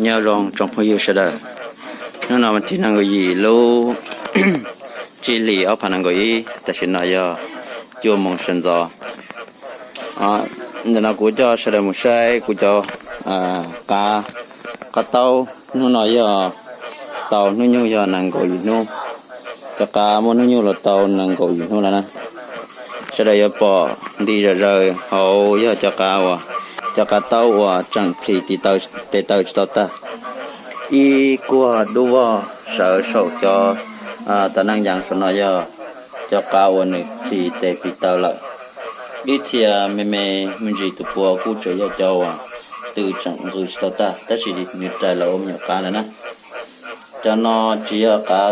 Nyob zoo tsoom phooj ywg sawv daws, hnub no mas tib neeg nkaum yim lub tsib hlis ob phav nees nkaum ib, tam sim no yog cuaj moos sawv ntxov. Ntawm no kuv coj sawv daws mus saib kuv cov qav, qav taub hnub no yog tau hnub nyoog yog nees nkaum yim hnub. Cov qav muaj hnub nyoog los tau nees nkaum yim hnub lawm na. Sawv daws yuav pom nti zom zaws hauv yog cov qav uas, cov qav taub uas tseem plhis tes taw tsis tau tag. Ib kuag dub vog sawv saum cov tav neej yas saum no yog cov qav uas nws plhis tes plhis taw lawm. Ib txhia me me me ntsis tus puav kuj tseem yog cov uas tw tseem nqws tsis tau tag tab sis nws rais los ua me nyuam qav lawm na. Cov no tsis yog qav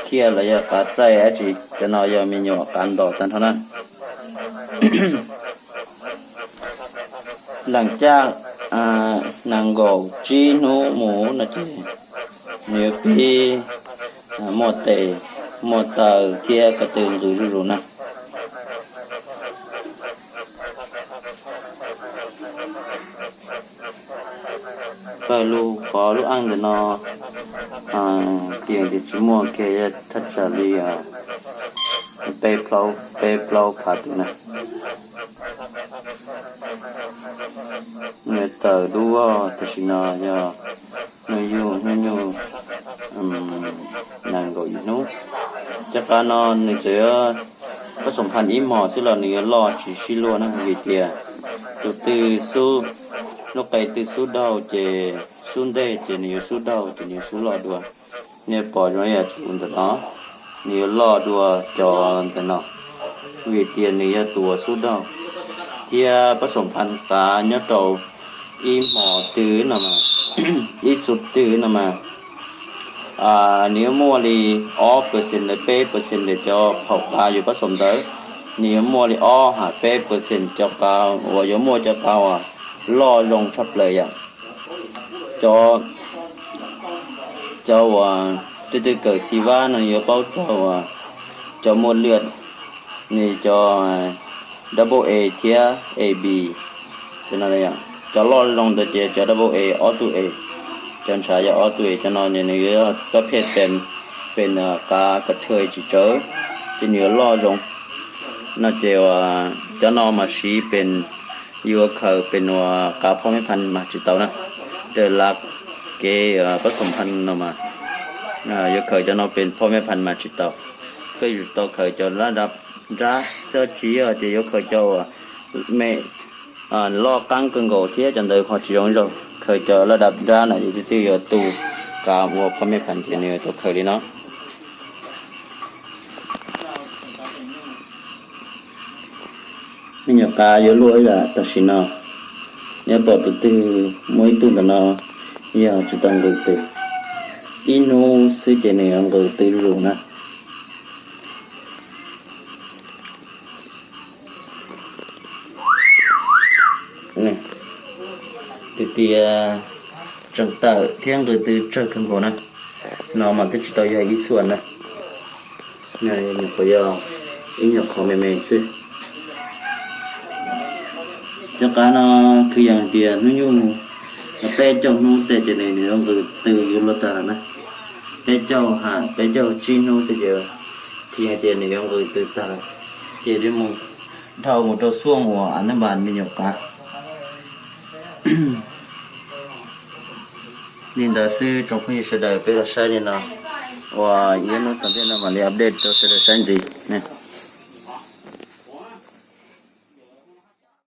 khiaj los yog qav txaij dab tsi, cov no yog me nyuam qav ntos tag nrho na. Leem caj nees nkaum tsib hnub mus no ces nws yuav pib muaj tes, muaj taw thiab ko tw nqws zuj zus na. Pawg lug qhov lub eej ntawm no, tias tias tsis muaj kiag, yog thaj tsam li peb plaub phav tus na. Nws tawm dub vog tam sim no yog hnub nyoog, hnub nyoog nees nkaum yim hnub. Cov qav no nws tsuas yuav pab xoom phaj ib hmos xwb los nws yuav loj tsis sib luag na, vim tias tus twg xub, lub qe twg xub daug ces xub ntej ces nws yuav xub daug ces nws yuav xub loj dua. Nej pom zoo yam tus ntawm no, nws yuav loj dua cov ntawm no, vim tias nws yog tus uas xub daug. Thiab pab xoom phaj qav nyob rau ib hmos twg no mas, ib xub twg no mas, nws yuav muaj li ob percent los peb percent ntawm cov phaum qav yuav pab xoom ntawd, nws yuav muaj li ob hab peb percent cov qav uas yuav muaj cov qav uas loj zoo tshaj plaws yom. Cov, cov uas twb twb kawm xi vab no yuav paub txog uas cov muaj lwaj, nws cov double A thiab A B, cov loj zoo ntawd ces cov double A, ob tug A, cov ntshav yog ob tug A, cov no nws yuav pab phej tes pem qav ka thawj tsis tsawv, ces nws yuav loj zoo. No ces cov no mas siv pem, yuav khaws pem uas qav phoj mej phan mas tsis tau na. Raws lav kev pab xoom phaj no mas yuav khaws cov no pem phoj mej phan mas tsis tau. Koj yuav tau khaws cov laj dab nrab, txhob tsis yog tias yuav khaws cov uas me loj qaab kawg nkaus thiab cov ntawd ho tsis zoo zaug. Khaws cov laj dab nrab na, yog tus twg yuav tu qav ua phoj mej phan ces nws yuav tau khaws li no. Me nyuam qav yuav luaj ib yam tam sim no, nej pom tus twg muaj ib tug ntawm no yog tsis tau nqws twg, ib hnub xwb ces nws yuav nqws twg lug na. Tias tias tseem tawm thiab nqws twg tsawg kawg nkaus na. No mas twb tsis tau yog ib xuaj na, nyuam qhuav yog ib nyuag qhov me me xwb. Cov qav no kwv yees tias hnub nyoog peb caug hnub tej ces nws yuav nqws twg yuav luag tag lawm na. Peb caug ham peb caug tsib hnub tej ces kwv yees tias nws yuav nqws twg tag lawm, ces li mus dhau mus rau xuaj uas a nab npas me nyuam qav. Li ntawd xwb tsoom phooj ywg sawv daws, peb los saib li no, uas ib hnub tom ntej no mam li update rau sawv daws saib ntxiv.